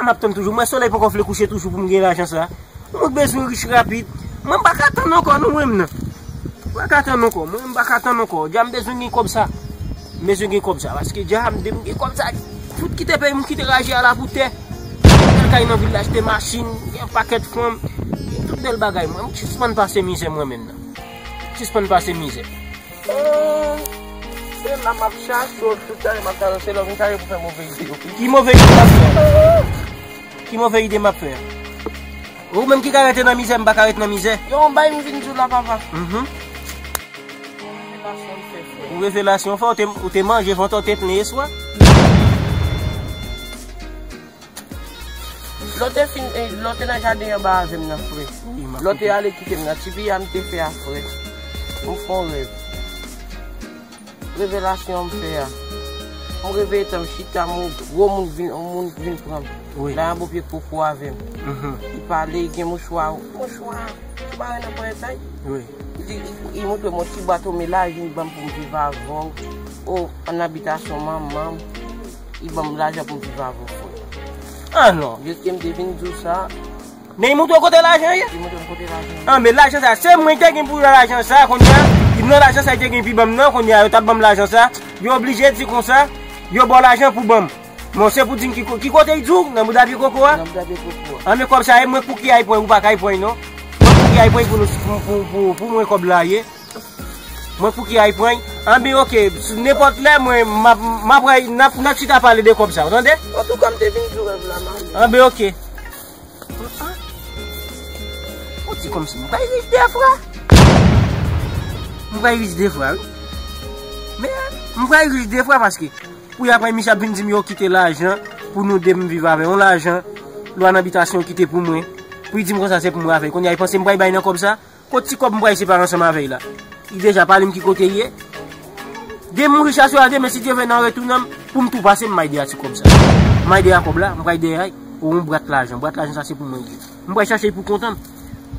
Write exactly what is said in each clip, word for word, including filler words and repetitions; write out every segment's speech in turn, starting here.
M ap tann toujou. Mwen solèy poko vle kouche toujou pou m gen lajan sa. Mwen bezwen rich rapid. Mwen m pa ka tann ankò non mwen menm nan. M pa ka tann ankò. Mwen m pa ka tann ankò. Dja m bezwen gen kòb sa. M bezwen gen kòb sa. Paske dja m de m gen kòb sa. Fout kite peyi m kite raje a la pou tè. Bèl kay nan vil la, achte machin, gen pakèt fanm. Gen tout bèl bagay. Mwen m sispann pase mizè mwen menm nan. Sispann pase mizè. Oh, se la m ap chache w, tout sa m ap chache, se lè w vin chache pou fè move ide yo. Ki move ide m ap fè? Ki move ide m ap fè? Ou menm ki ka rete nan mizè, m pa ka rete nan mizè. Yo, yon bay m vin di w la, papa. Mhm. Yon revelasyon m fè, frè. Yon revelasyon w fè, ou te, ou te manje vant ou te plen yèswa? Lè w te fin, eh, lè w te nan jaden anba avè m nan, frè. Wi, m ap koute. Lè w te ale kite m nan, ti piya m te fè a, frè. M fè yon rèv. Revelasyon an m fè a. M reveye tan m chita, m wè yon gwo moun vin, yon moun vin pran m. Wi. Nan yon bò pye koko avè m. Mhm. Li pale, li gen mouchwa, mouchwa. Ou pa wè nan ponyèt la? Wi. Li, li, li montre m yon ti bwat omelaj, li ban m pou m viv avè w. O, an abitasyon manman m. Li ban m lajan pou m viv avè w, frè. Ah non. Jiske m te vin di w sa. Men li montre w kote lajan ye? Li montre m kote lajan ye. Ah, men lajan sa, se mwen ki te gen pou lajan sa, kounye a, nan lajan sa li te gen pou ban m nan, kounye a, yo t ap ban m lajan sa, yo oblije di konsa, yo ba w lajan pou ban m. Bon, se pou di m ki ko-, ki kote li di w, nan bouda pye koko a? Nan bouda pye koko a. Ah, men kòb sa, e mwen pou ki ay pran, ou pa kay pran, non? Mwen pou ki ay pran pou nou, pou, pou, pou, pou mwen kòb la ye. Mwen pou ki ay pran. Anben, oke, nenpòt lè, mwen, m ap, m ap, n ap, n ap chita pale de kòb sa, ou tande? Antouka, m te vin di w rèv la, m ale. Anben, oke. Ou di kòmsi m pral rich de fwa. M pral rich de fwa, wi. Men, m pral rich de fwa paske, pou y apre misye ap vin di m yo kite lajan, pou nou de m viv avè yon lajan, lwa nan bitasyon kite pou mwen. Pou y di m konsa se pou mwen avè l. Kounye a, y panse m pral bay nan kòb sa? Kot ti kòb m pral separe ansanm avè l la? Li deja pale m ki kote l ye. De m rich aswè a demen, si Dye vle nan retounen m, pou m tou pase, m may de a ti kòb sa. M may de a kòb la, m pral de a, o, yon bwat lajan. Bwat lajan sa se pou mwen l ye. M pral chache l pou kont an.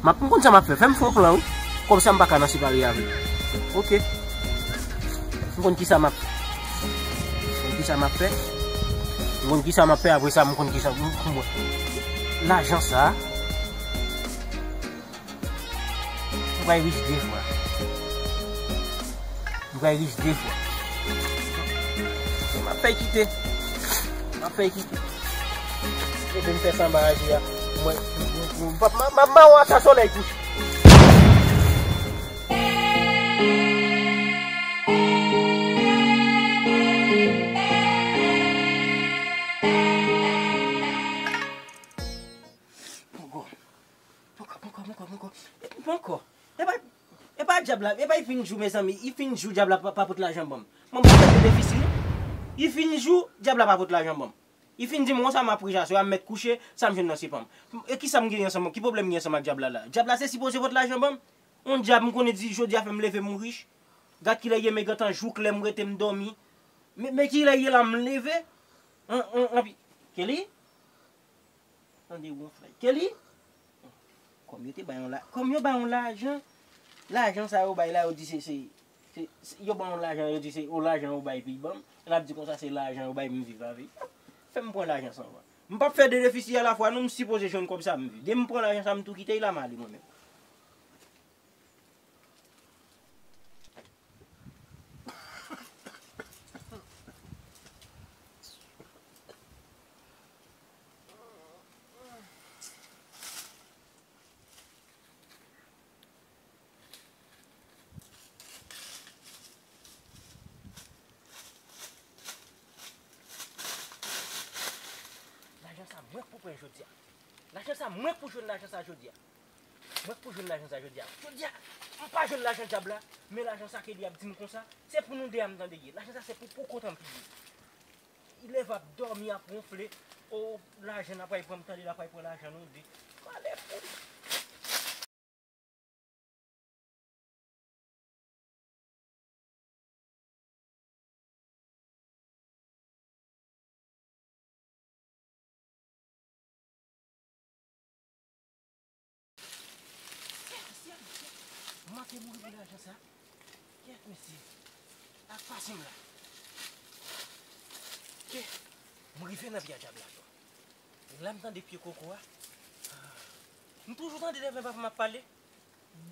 M ap, m konn sa m ap fè. Fè m fè yon plan, wi. Kòb sa m pa ka nan separe avè l. Oke. M konn ki sa m ap fè. M konn ki sa m ap fè. M konn ki sa m ap fè, apre sa, m konn ki sa m, m, m, lajan sa. M pral rich de fwa. M pral rich de fwa. M ap fè kite. M ap fè kite. Epi m fè sa anba raje a. Mwen, m, m, m, m, m, m, m, m, m, m, solèy kouche. Poko, poko, poko, poko. E pa, e pa dyab la, e pa li fin jou, mezanmi, li fin jou dyab la pa, pa pote lajan ban m. Mwen pa fè de defisi, non. Li fin jou, dyab la pa pote lajan ban m. Li fin di m konsa, m ap rich aswè a, m mèt kouche, sa m jwenn nan se pa m. E kisa m genyen ansanm, ki pwoblèm m gen ansanm ak dyab la la? Dyab la se sipoze pote lajan ban m. On dyab m konnen di jodi a fè m leve m rich. Gad kilè ye, men gentan jou klè m rete m dòmi. Men, men kilè ye la m leve. An, an, anpi, Kelly? Tande wonflay. Kelly? Kòm yo te bay yon la, kòm yo bay yon lajan, lajan sa yo bay la, yo di se, se, se, se, yo bay yon lajan, yo di se yon lajan yo bay pou l ban m, l ap di konsa se lajan yo bay pou m viv avè l. Fè m pran lajan sa anvan. M p ap fè de defisi alafwa, non, m sipoze jwenn kòb sa m viv. Depi m pran lajan sa, m tou kite l la, m ale mwen menm. Lajan sa mwen k pou pran jodi a. Lajan sa mwen k pou jwenn lajan sa jodi a. Mwen k pou jwenn lajan sa jodi a. Jodi a, m pa jwenn lajan dyab la, men lajan sa ke li ap di m konsa, se pou nou de a m tande ye. Lajan sa se pou, pou kont an m li ye. Li leve ap dòmi, ap wonfle. O, lajan n ap pran, m tande l ap pran lajan nou de. Malè fou. Manke mouri pou lajan sa. Kèt, mesye. Ak fason la. Ke m rive nan pye a dyab la, yo. Lè m tande pye koko a, m toujou tande devan papa m ap pale.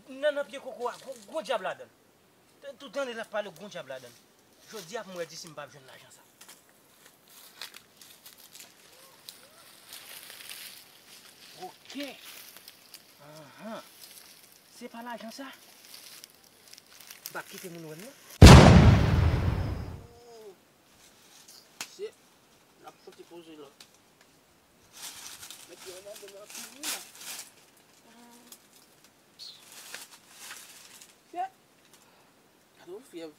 Nan, nan pye koko a, gwo, gwo dyab ladan l. Tout ane l ap pale, gwo dyab ladan l. Jodi a pou m wè di si m p ap jwenn lajan sa. Oke. Anhan. Se pa lajan sa. M p ap kite moun wè m non. Shit. N ap fouti poze la. Mèt yo nan dlo anpil wi la. Shit. Gade yon fyèv.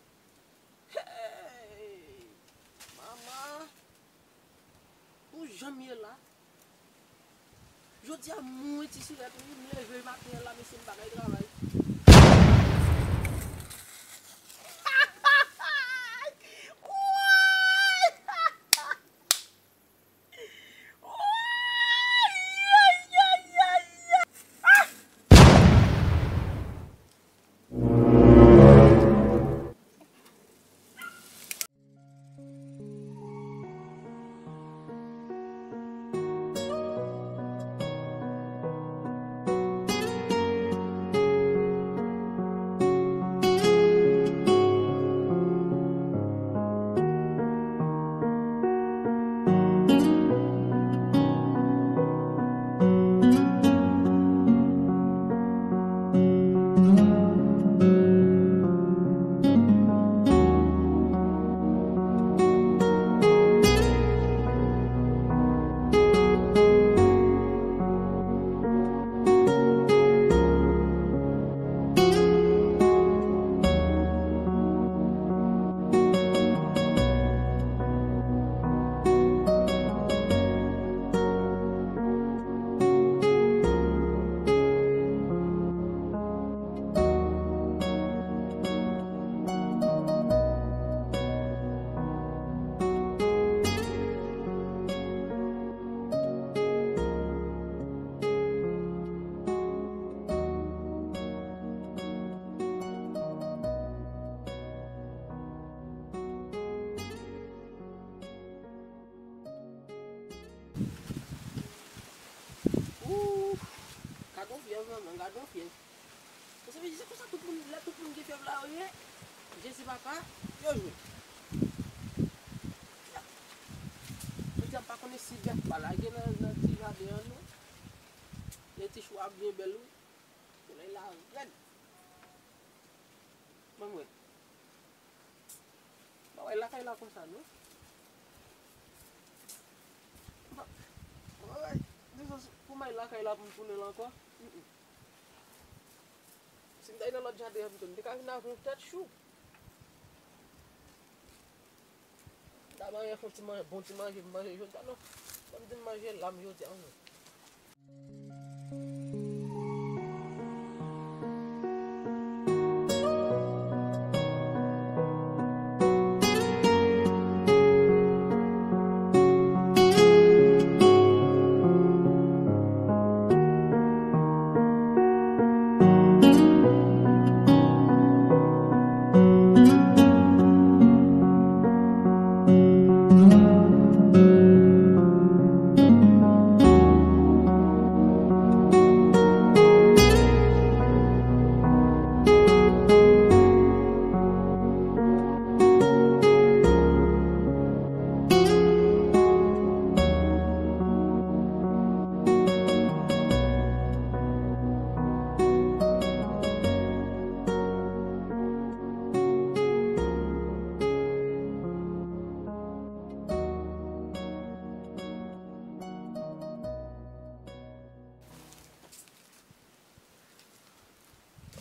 Hey! Manman! Pou jan m ye la. Jodi a mwen ti silèt wi, m leve maten an la, mesye m pa kay travay. Ooh, gade yon fyèv, manman, gade yon fyèv. Mesye, se konsa tout moun, lè tout moun gen fyèv la, yo ye. Jezi papa, yo jwe. Jodi a m pa konnen si bèf pa lage nan, nan ti jaden an non. Gen ti chou a byen bèl wi. Solèy la rèd. Ban m wè. M pa wè lakay la konsa non. M pa, woy, di sa pou m al lakay la pou m tounen la ankò. Mm, mm. Si m t al nan lòt jaden an pito, m te ka vin avè yon tèt chou. M ta manyen fon ti manje, bon ti manje, m manje jodi a non. Ban m di m manje lam jodi a non.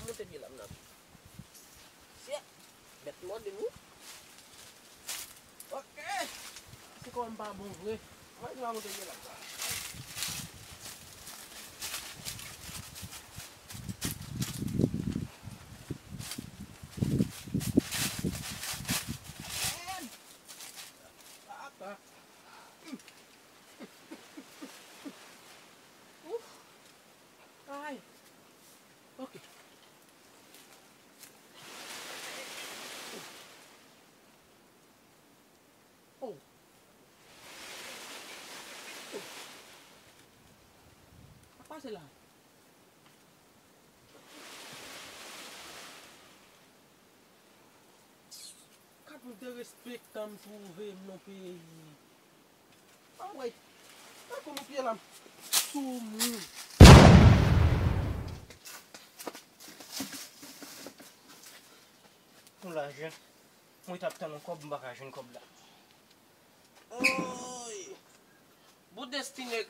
Monte pye lam nan. Shit! Bèt mòde m wi. Oke! Se kòm m pa bon vre. Mwen di m a monte pye lam nan. Ouf! Ay! Oke. Oh. Se la. Kat m derespektan m twouve m nan peyi. Anmwey, tankou nou pye la m sou moun. Pou lajan, mwen t ap tann yon kòb, m pa ka jwenn kòb la. Oy! Bout destine.